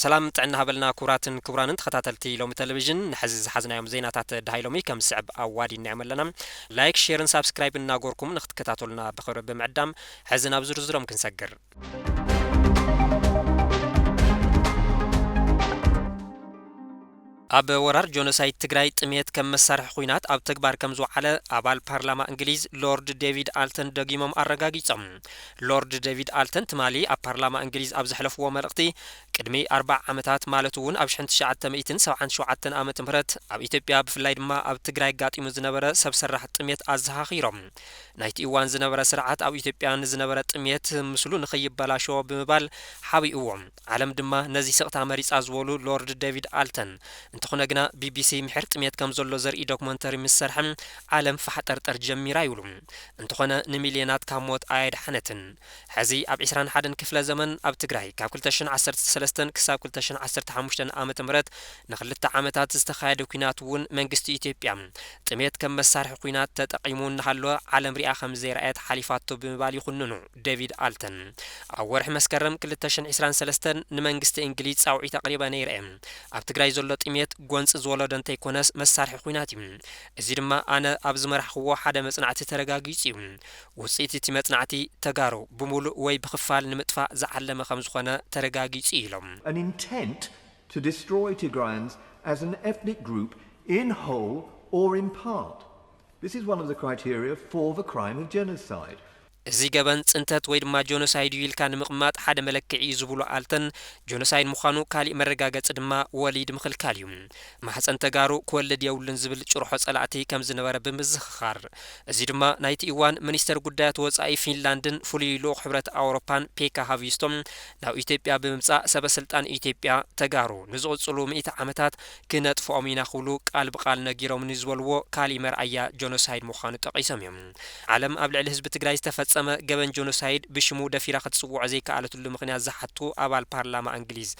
ሰላም ጥዕና ሃበልና ክቡራትን ክቡራንን ተኸታተልቲ ሎሚ ቴሌቪዥን፣ ንሕዚ ዝሓዝናዮም ዜናታት ደሃይ ሎሚ ከም ዝስዕብ ኣዋዲድናዮም ኣለና። ላይክ፣ ሼርን ሳብስክራይብ እናጎርኩም ንክትከታተሉና ብኽብሪ ብምዕዳም፣ ሕዚ ናብ ዝርዝሮም ክንሰግር። ኣብ ወራር ጆኖሳይድ ትግራይ ጥሜት ከም መሳርሒ ኹናት ኣብ ተግባር ከም ዝወዓለ ኣባል ፓርላማ እንግሊዝ ሎርድ ዴቪድ ኣልተን ደጊሞም ኣረጋጊጾም። ሎርድ ዴቪድ ኣልተን ትማሊ ኣብ ፓርላማ እንግሊዝ ኣብ ዘሕለፍዎ መልእኽቲ፣ ቅድሚ ኣርብዓ ዓመታት ማለት እውን ኣብ ሽሕን ትሽዓተ ሚእትን ሰብዓን ሸውዓተን ዓመተ ምህረት ኣብ ኢትዮጵያ ብፍላይ ድማ ኣብ ትግራይ ኣጋጢሙ ዝነበረ ሰብ ሰራሕ ጥሜት ኣዘኻኺሮም። ናይቲ እዋን ዝነበረ ስርዓት ኣብ ኢትዮጵያ ንዝነበረ ጥሜት ምስሉ ንኸይበላሾ ብምባል ሓቢእዎ። ዓለም ድማ ነዚ ስቕታ መሪጻ ዝበሉ ሎርድ ዴቪድ ኣልተን፣ እንተኾነ ግና ቢቢሲ ምሒር ጥሜት ከም ዘሎ ዘርኢ ዶክመንተሪ ምስ ሰርሐ ዓለም ፋሕጠርጠር ጀሚራ ይብሉ። እንተኾነ ንሚልዮናት ካብ ሞት ኣየድሓነትን። ሕዚ ኣብ ዕስራን ሓደን ክፍለ ዘመን ኣብ ትግራይ ካብ ክልተ ሽሕን ዓሰርተ ሰለስተን ክሳብ ክልተ ሽሕን ዓሰርተ ሓሙሽተን ዓመተ ምህረት ንክልተ ዓመታት ዝተኻየደ ኲናት እውን መንግስቲ ኢትዮጵያ ጥሜት ከም መሳርሒ ኲናት ተጠቒሙ እናሃለወ ዓለም ሪኣ ከም ዘይረኣየት ሓሊፋቶ ብምባል ይኹንኑ ዴቪድ ኣልተን። ኣብ ወርሒ መስከረም ክልተ ሽሕን ዕስራን ሰለስተን ንመንግስቲ እንግሊዝ ጻውዒት ኣቕሪበ ነይረ እየ። ኣብ ትግራይ ዘሎ ጥሜት ጎንጺ ዝወለዶ እንተይኮነስ መሳርሒ ኲናት እዩ። እዚ ድማ ኣነ ኣብ ዝመራሕኽዎ ሓደ መጽናዕቲ ተረጋጊጹ እዩ። ውጽኢት እቲ መጽናዕቲ ተጋሩ ብምሉእ ወይ ብኽፋል ንምጥፋእ ዝዓለመ ከም ዝኾነ ተረጋጊጹ እዩ ኢሎም። An intent to destroy Tigrayans as an ethnic group in whole or in part. This is one of the criteria for the crime of genocide. እዚ ገበን ጽንተት ወይ ድማ ጆኖሳይድ እዩ ኢልካ ንምቕማጥ ሓደ መለክዒ እዩ ዝብሉ ኣልተን፣ ጆኖሳይድ ምዃኑ ካሊእ መረጋገጺ ድማ ወሊድ ምኽልካል እዩ። ማህጸን ተጋሩ ክወልድ የብሉን ዝብል ጭርሖ ጸላእቲ ከም ዝነበረ ብምዝኽኻር፣ እዚ ድማ ናይቲ እዋን ሚኒስተር ጉዳያት ወጻኢ ፊንላንድን ፍሉይ ልኡኽ ሕብረት ኣውሮፓን ፔካ ሃቪስቶም ናብ ኢትዮጵያ ብምምጻእ ሰበ ስልጣን ኢትዮጵያ ተጋሩ ንዝቕጽሉ ሚእቲ ዓመታት ክነጥፍኦም ኢና ክብሉ ቃል ብቃል ነጊሮምኒ ዝበልዎ ካሊእ መርኣያ ጆኖሳይድ ምዃኑ ጠቒሶም እዮም። ዓለም ኣብ ልዕሊ ህዝቢ ትግራይ ዝተፈጸመ ገበን ጆኖሳይድ ብሽሙ ደፊራ ክትጽውዖ ዘይከኣለትሉ ምኽንያት ዝሓቱ ኣባል ፓርላማ እንግሊዝ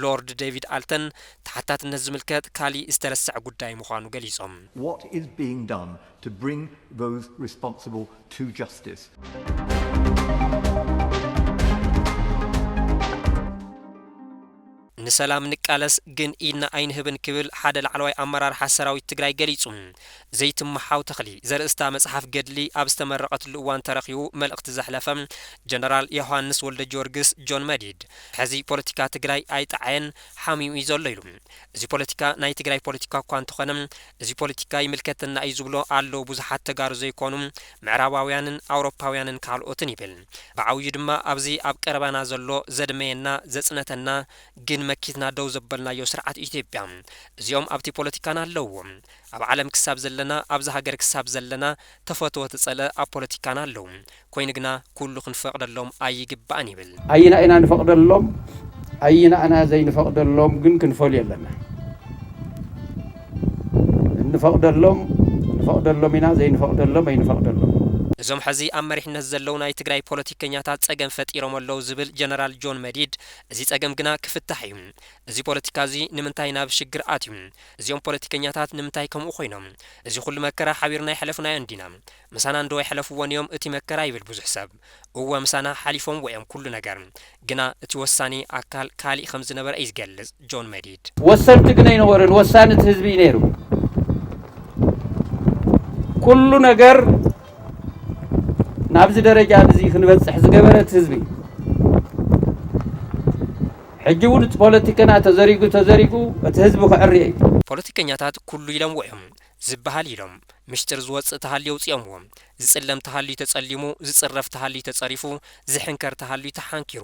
ሎርድ ዴቪድ ኣልተን፣ ተሓታትነት ዝምልከት ካሊእ ዝተረስዐ ጉዳይ ምዃኑ ገሊጾም። What is being done to bring those responsible to justice? ንሰላም ንቃለስ ግን ኢድና ኣይንህብን ክብል ሓደ ላዕለዋይ ኣመራርሓ ሰራዊት ትግራይ ገሊጹ። ዘይትመሓው ተኽሊ ዘርእስታ መጽሓፍ ገድሊ ኣብ ዝተመረቐትሉ እዋን ተረኺቡ መልእኽቲ ዘሕለፈ ጀነራል ዮሃንስ ወልደ ጊዮርጊስ ጆን መዲድ፣ ሕዚ ፖለቲካ ትግራይ ኣይጠዓየን፣ ሓሚሙ እዩ ዘሎ ኢሉ። እዚ ፖለቲካ ናይ ትግራይ ፖለቲካ እኳ እንተኾነ፣ እዚ ፖለቲካ ይምልከተና እዩ ዝብሎ ኣለዉ ብዙሓት ተጋሩ ዘይኮኑ ምዕራባውያንን ኣውሮፓውያንን ካልኦትን ይብል። ብዓብዩ ድማ ኣብዚ ኣብ ቀረባና ዘሎ ዘድመየና፣ ዘጽነተና፣ ግን መኪትና ደው ዘበልናዮ ስርዓት ኢትዮጵያ። እዚኦም ኣብቲ ፖለቲካና ኣለውዎ። ኣብ ዓለም ክሳብ ዘለና፣ ኣብዚ ሃገር ክሳብ ዘለና፣ ተፈትወ ተጸልአ ኣብ ፖለቲካና ኣለዉ። ኮይኑ ግና ኩሉ ክንፈቕደሎም ኣይግባእን ይብል። ኣይና ኢና ንፈቕደሎም፣ ኣይና ኢና ዘይንፈቕደሎም ግን ክንፈልዮ ኣለና። እንፈቕደሎም፣ ንፈቕደሎም ኢና፣ ዘይንፈቕደሎም ኣይንፈቕደሎም። እዞም ሕዚ ኣብ መሪሕነት ዘለዉ ናይ ትግራይ ፖለቲከኛታት ጸገም ፈጢሮም ኣለዉ ዝብል ጀነራል ጆን መዲድ፣ እዚ ጸገም ግና ክፍታሕ እዩ። እዚ ፖለቲካ እዚ ንምንታይ ናብ ሽግር ኣትዩ? እዚኦም ፖለቲከኛታት ንምንታይ ከምኡ ኮይኖም? እዚ ኩሉ መከራ ሓቢርና ኣይሐለፍናዮን ዲና? ምሳና እንዶ ኣይሐለፍዎን እዮም እቲ መከራ ይብል ብዙሕ ሰብ። እወ ምሳና ሓሊፎምዎ እዮም ኩሉ ነገር። ግና እቲ ወሳኒ ኣካል ካሊእ ከም ዝነበረ እዩ ዝገልጽ ጆን መዲድ። ወሰንቲ ግን ኣይነበሩን፣ ወሳኒ እቲ ህዝቢ እዩ ነይሩ። ኩሉ ነገር ናብዚ ደረጃ እዚ ክንበጽሕ ዝገበረ እቲ ህዝቢ እዩ። ሕጂ እውን እቲ ፖለቲከና ተዘሪጉ ተዘሪጉ እቲ ህዝቢ ክዕሪ እዩ። ፖለቲከኛታት ኩሉ ኢሎምዎ እዮም ዝበሃል ኢሎም። ምሽጥር ዝወጽእ ተሃልዩ ኣውጺኦምዎ። ዝጽለም ተሃልዩ ተጸሊሙ፣ ዝጽረፍ ተሃልዩ ተጸሪፉ፣ ዝሕንከር ተሃልዩ ተሓንኪሩ።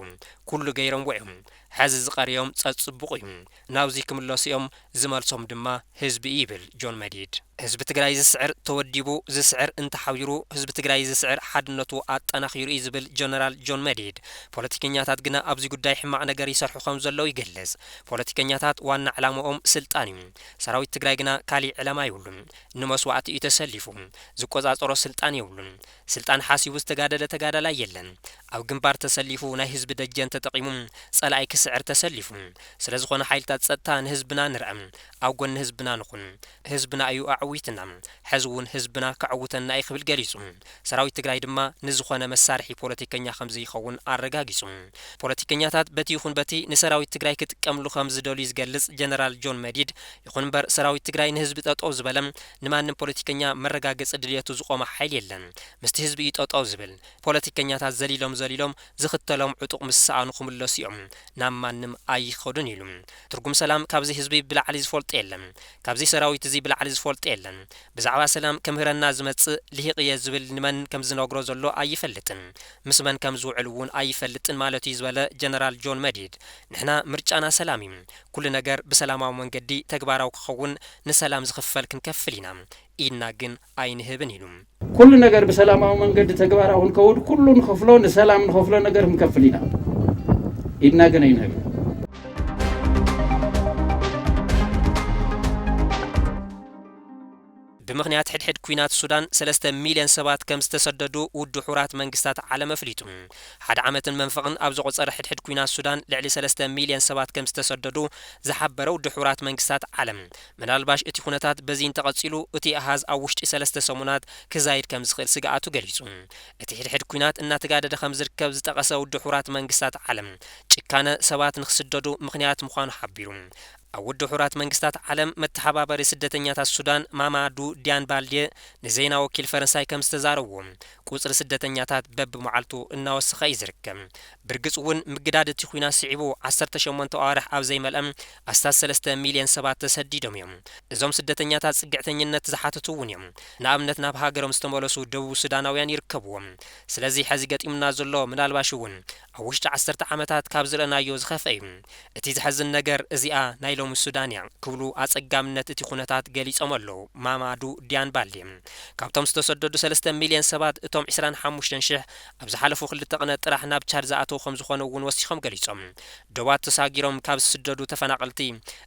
ኩሉ ገይሮምዎ እዮም። ሕዚ ዝቐርዮም ጸጽቡቑ እዩ። ናብዚ ክምለሱ እዮም፣ ዝመልሶም ድማ ህዝቢ እዩ ይብል ጆን መዲድ። ህዝቢ ትግራይ ዝስዕር ተወዲቡ፣ ዝስዕር እንተሓቢሩ፣ ህዝቢ ትግራይ ዝስዕር ሓድነቱ ኣጠናኺሩ እዩ ዝብል ጀነራል ጆን መዲድ፣ ፖለቲከኛታት ግና ኣብዚ ጉዳይ ሕማቕ ነገር ይሰርሑ ከም ዘለዉ ይገልጽ። ፖለቲከኛታት ዋና ዕላምኦም ስልጣን እዩ። ሰራዊት ትግራይ ግና ካሊእ ዕላማ የብሉን። ንመስዋእቲ እዩ ተሰሊፉ። ዝቆጻጸሮ ስልጣን የብሉን። ስልጣን ሓሲቡ ዝተጋደለ ተጋዳላይ የለን። ኣብ ግንባር ተሰሊፉ ናይ ህዝቢ ደጀን ተጠቒሙ ጸላኢ ክስ ክስዕር ተሰሊፉ። ስለ ዝኾነ ሓይልታት ጸጥታ ንህዝብና ንርአ፣ ኣብ ጎኒ ህዝብና ንኹን። ህዝብና እዩ ኣዕዊትና፣ ሕዚ እውን ህዝብና ከዕውተና እዩ ክብል ገሊጹ። ሰራዊት ትግራይ ድማ ንዝኾነ መሳርሒ ፖለቲከኛ ከም ዘይኸውን ኣረጋጊጹ። ፖለቲከኛታት በቲ ይኹን በቲ ንሰራዊት ትግራይ ክጥቀምሉ ከም ዝደልዩ ዝገልጽ ጀነራል ጆን መዲድ፣ ይኹን እምበር ሰራዊት ትግራይ ንህዝቢ ጠጠው ዝበለ፣ ንማንም ፖለቲከኛ መረጋገጺ ድልየቱ ዝቆመ ሓይሊ የለን። ምስቲ ህዝቢ እዩ ጠጠው ዝብል። ፖለቲከኛታት ዘሊሎም ዘሊሎም ዝኽተሎም ዕጡቕ ምስ ሰኣኑ ክምለሱ እዮም። ናብ ማንም ኣይኸዱን ኢሉ። ትርጉም ሰላም ካብዚ ህዝቢ ብላዕሊ ዝፈልጦ የለን። ካብዚ ሰራዊት እዚ ብላዕሊ ዝፈልጦ የለን። ብዛዕባ ሰላም ከምህረና ዝመጽእ ልሂቕ እየ ዝብል ንመን ከም ዝነግሮ ዘሎ ኣይፈልጥን። ምስ መን ከም ዝውዕል እውን ኣይፈልጥን ማለት እዩ ዝበለ ጀነራል ጆን መዲድ፣ ንሕና ምርጫና ሰላም እዩ። ኩሉ ነገር ብሰላማዊ መንገዲ ተግባራዊ ክኸውን ንሰላም ዝኽፈል ክንከፍል ኢና። ኢድና ግን ኣይንህብን ኢሉ። ኩሉ ነገር ብሰላማዊ መንገዲ ተግባራዊ ክንከውን ኩሉ ንኸፍሎ፣ ንሰላም ንኸፍሎ ነገር ክንከፍል ኢና። ኢድና ግን ኣይንህብን። ብምኽንያት ሕድሕድ ኲናት ሱዳን ሰለስተ ሚልዮን ሰባት ከም ዝተሰደዱ ውድብ ሕቡራት መንግስታት ዓለም ኣፍሊጡ። ሓደ ዓመትን መንፈቕን ኣብ ዘቖጸረ ሕድሕድ ኲናት ሱዳን ልዕሊ ሰለስተ ሚልዮን ሰባት ከም ዝተሰደዱ ዝሓበረ ውድብ ሕቡራት መንግስታት ዓለም፣ ምናልባሽ እቲ ኩነታት በዚ እንተቐጺሉ፣ እቲ ኣሃዝ ኣብ ውሽጢ ሰለስተ ሰሙናት ክዛይድ ከም ዝኽእል ስግኣቱ ገሊጹ። እቲ ሕድሕድ ኲናት እናተጋደደ ከም ዝርከብ ዝጠቐሰ ውድብ ሕቡራት መንግስታት ዓለም፣ ጭካነ ሰባት ንኽስደዱ ምኽንያት ምዃኑ ሓቢሩ። ኣብ ውድብ ሕቡራት መንግስታት ዓለም መተሓባበሪ ስደተኛታት ሱዳን ማማዱ ዲያን ባልዴ ንዜና ወኪል ፈረንሳይ ከም ዝተዛረብዎ፣ ቁጽሪ ስደተኛታት በብመዓልቱ እናወሰኸ እዩ ዝርከብ። ብርግጽ እውን ምግዳድ እቲ ኲናት ስዒቡ ዓሰርተ ሸሞንተ ኣዋርሕ ኣብ ዘይመልአ ኣስታት ሰለስተ ሚልዮን ሰባት ተሰዲዶም እዮም። እዞም ስደተኛታት ጽግዕተኝነት ዝሓትቱ እውን እዮም። ንኣብነት ናብ ሃገሮም ዝተመለሱ ደቡብ ሱዳናውያን ይርከብዎም። ስለዚ ሕዚ ገጢሙና ዘሎ ምናልባሽ እውን ኣብ ውሽጢ ዓሰርተ ዓመታት ካብ ዝረኣናዮ ዝኸፍአ እዩ። እቲ ዘሕዝን ነገር እዚኣ ናይ ሎሚ ሱዳን እያ ክብሉ ኣጸጋምነት እቲ ኩነታት ገሊጾም ኣለዉ። ማማዱ ዲያን ባልዴ ካብቶም ዝተሰደዱ ሰለስተ ሚልዮን ሰባት እቶም ዕስራን ሓሙሽተን ሽሕ ኣብ ዝሓለፉ ክልተ ቅነ ጥራሕ ናብ ቻድ ዝኣተዉ ከም ዝኾነ እውን ወሲኾም ገሊጾም። ዶባት ተሳጊሮም ካብ ዝስደዱ ተፈናቐልቲ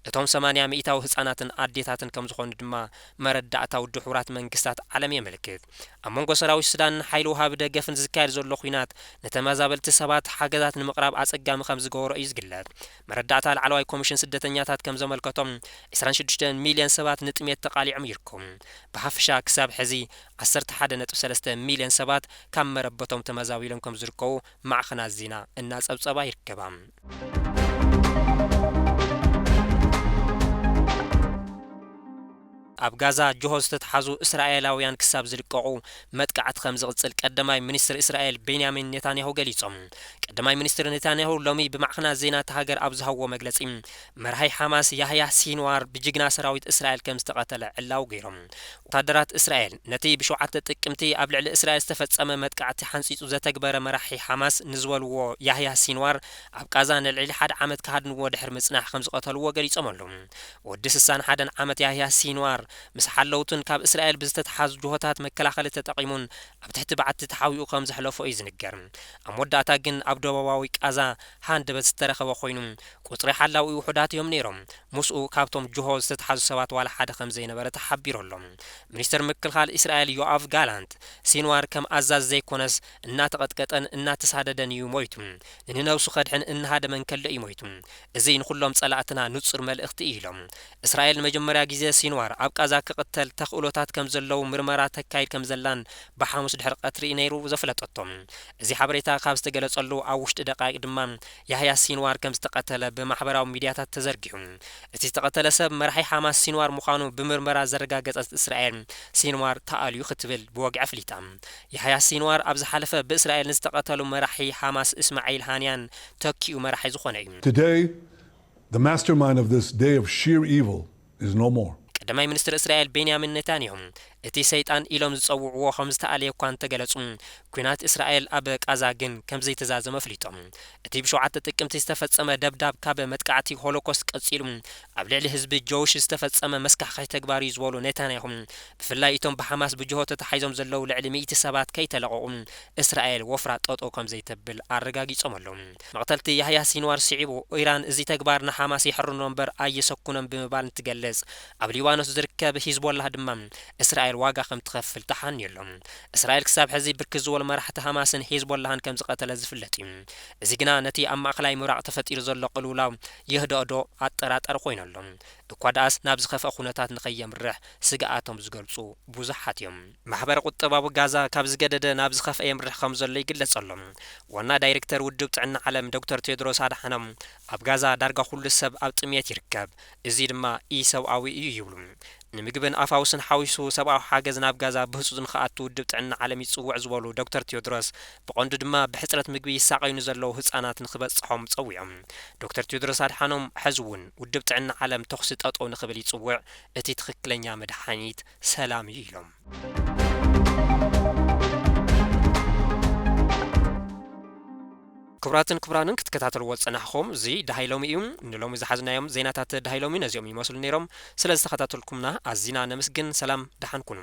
እቶም ሰማንያ ሚእታዊ ህጻናትን ኣዴታትን ከም ዝኾኑ ድማ መረዳእታ ውድብ ሕቡራት መንግስታት ዓለም የመልክት። ኣብ መንጎ ሰራዊት ሱዳንን ሓይሊ ወሃቢ ደገፍን ዝካየድ ዘሎ ኲናት ንተመዛበልቲ ሰባት ሓገዛት ንምቕራብ ኣጸጋሚ ከም ዝገበሮ እዩ ዝግለጽ። መረዳእታ ላዕለዋይ ኮሚሽን ስደተኛታት ከም ዘመልከቶም፣ ዕስራን ሽዱሽተን ሚልዮን ሰባት ንጥሜት ተቓሊዖም ይርከቡ። ብሓፈሻ ክሳብ ሕዚ ዓሰርተ ሓደ ነጥቢ ሰለስተ ሚልዮን ሰባት ካብ መረበቶም ተመዛቢሎም ከም ዝርከቡ ማዕኸናት ዜና እናጸብጸባ ይርከባ። ኣብ ጋዛ ጅሆ ዝተትሓዙ እስራኤላውያን ክሳብ ዝልቀቑ መጥቃዕቲ ከም ዝቕጽል ቀዳማይ ሚኒስትር እስራኤል ቤንያሚን ኔታንያሁ ገሊጾም። ቀዳማይ ሚኒስትር ኔታንያሁ ሎሚ ብማዕኸናት ዜና እታ ሃገር ኣብ ዝሃብዎ መግለጺ፣ መርሃይ ሓማስ ያህያ ሲንዋር ብጅግና ሰራዊት እስራኤል ከም ዝተቐተለ ዕላዊ ገይሮም። ወታደራት እስራኤል ነቲ ብሸውዓተ ጥቅምቲ ኣብ ልዕሊ እስራኤል ዝተፈጸመ መጥቃዕቲ ሓንጺጹ ዘተግበረ መራሒ ሓማስ ንዝበልዎ ያህያ ሲንዋር ኣብ ቃዛ ንልዕሊ ሓደ ዓመት ክሃድንዎ ድሕሪ ምጽናሕ ከም ዝቐተልዎ ገሊጾም ኣለዉ። ወዲ ስሳን ሓደን ዓመት ያህያ ሲንዋር ምስ ሓለውቱን ካብ እስራኤል ብዝተተሓዙ ጅሆታት መከላኸሊ ተጠቒሙን ኣብ ትሕቲ በዓቲ ተሓቢኡ ከም ዘሕለፎ እዩ ዝንገር። ኣብ መወዳእታ ግን ኣብ ደቡባዊ ቃዛ ሃንደበት ዝተረኸበ ኮይኑ፣ ቁጽሪ ሓላዊ ውሑዳት እዮም ነይሮም። ምስኡ ካብቶም ጅሆ ዝተተሓዙ ሰባት ዋላ ሓደ ከም ዘይነበረ ተሓቢሩ ኣሎ። ሚኒስትር ምክልኻል እስራኤል ዮኣቭ ጋላንት፣ ሲንዋር ከም ኣዛዚ ዘይኮነስ እናተቐጥቀጠን እናተሳደደን እዩ ሞይቱ። ንንነብሱ ከድሕን እናሃደመ እንከሎ እዩ ሞይቱ። እዚ ንኹሎም ጸላእትና ንጹር መልእኽቲ እዩ ኢሎም። እስራኤል ንመጀመርያ ግዜ ሲንዋር ኣብ ቃዛ ክቕተል ተኽእሎታት ከም ዘለዉ ምርመራ ተካይድ ከም ዘላን ብሓሙስ ድሕሪ ቀትሪ ነይሩ ዘፍለጠቶ። እዚ ሓበሬታ ካብ ዝተገለጸሉ ኣብ ውሽጢ ደቃይቅ ድማ ያህያ ሲንዋር ከም ዝተቐተለ ብማሕበራዊ ሚድያታት ተዘርጊሑ። እቲ ዝተቐተለ ሰብ መራሒ ሓማስ ሲንዋር ምዃኑ ብምርመራ ዘረጋገጸት እስራኤል፣ ሲንዋር ተኣልዩ ክትብል ብወግዒ ኣፍሊጣ። ያህያ ሲንዋር ኣብ ዝሓለፈ ብእስራኤል ንዝተቐተሉ መራሒ ሓማስ እስማዒል ሃንያን ተኪኡ መራሒ ዝኾነ እዩ። Today, the mastermind of this day of sheer evil is no more. ቀዳማይ ሚኒስትር እስራኤል ቤንያሚን ኔታንያሁ፣ እቲ ሰይጣን ኢሎም ዝጸውዕዎ ከም ዝተኣለየ እኳ እንተገለጹ፣ ኲናት እስራኤል ኣብ ቃዛ ግን ከም ዘይተዛዘመ ኣፍሊጦም። እቲ ብሸውዓተ ጥቅምቲ ዝተፈጸመ ደብዳብ ካብ መጥቃዕቲ ሆሎኮስት ቀጺሉ ኣብ ልዕሊ ህዝቢ ጀውሽ ዝተፈጸመ መስካሕካሒ ተግባር እዩ ዝበሉ ኔታንያሁ፣ ብፍላይ እቶም ብሓማስ ብጅሆ ተታሒዞም ዘለዉ ልዕሊ ሚእቲ ሰባት ከይተለቐቑ እስራኤል ወፍራ ጠጠው ከም ዘይተብል ኣረጋጊጾም ኣለዉ። መቕተልቲ ያህያ ሲንዋር ስዒቡ፣ ኢራን እዚ ተግባር ንሓማስ የሕርኖ እምበር ኣየሰኩኖን ብምባል እንትገልጽ፣ ኣብ ሊባኖስ ዝርከብ ሂዝቦላህ ድማ እስራኤል እስራኤል ዋጋ ከም ትኸፍል ተሓንዩ ኣሎ። እስራኤል ክሳብ ሕዚ ብርክት ዝበሉ መራሕቲ ሃማስን ሂዝቦላህን ከም ዝቐተለ ዝፍለጥ እዩ። እዚ ግና ነቲ ኣብ ማእኸላይ ምብራቕ ተፈጢሩ ዘሎ ቅልውላው የህድኦ ዶ ኣጠራጣሪ ኮይኑ ኣሎ። እኳ ደኣስ ናብ ዝኸፍአ ኩነታት ንኸየምርሕ ስግኣቶም ዝገልጹ ብዙሓት እዮም። ማሕበረ ቁጠባዊ ጋዛ ካብ ዝገደደ ናብ ዝኸፍአ የምርሕ ከም ዘሎ ይግለጽ ኣሎ። ዋና ዳይሬክተር ውድብ ጥዕና ዓለም ዶክተር ቴድሮስ ኣድሓኖም ኣብ ጋዛ ዳርጋ ኩሉ ሰብ ኣብ ጥምየት ይርከብ፣ እዚ ድማ ኢሰብኣዊ እዩ ይብሉ። ንምግብን ኣፋውስን ሓዊሱ ሰብኣዊ ሓገዝ ናብ ጋዛ ብህጹጽ ንኽኣቱ ውድብ ጥዕና ዓለም ይጽውዕ ዝበሉ ዶክተር ቴዎድሮስ፣ ብቐንዱ ድማ ብሕጽረት ምግቢ ይሳቐዩ ንዘለዉ ህጻናት ንኽበጽሖም ጸዊዖም። ዶክተር ቴዎድሮስ ኣድሓኖም ሕዚ እውን ውድብ ጥዕና ዓለም ተኹሲ ጠጠው ንኽብል ይጽውዕ፣ እቲ ትኽክለኛ መድሓኒት ሰላም እዩ ኢሎም። ክቡራትን ክቡራንን ክትከታተልዎ ዝጸናሕኹም እዚ ደሃይ ሎሚ እዩ። ንሎሚ ዝሓዝናዮም ዜናታት ደሃይ ሎሚ ነዚኦም ይመስሉ ነይሮም። ስለ ዝተኸታተልኩምና ኣዚና ነመስግን። ሰላም፣ ደሓን ኩኑ።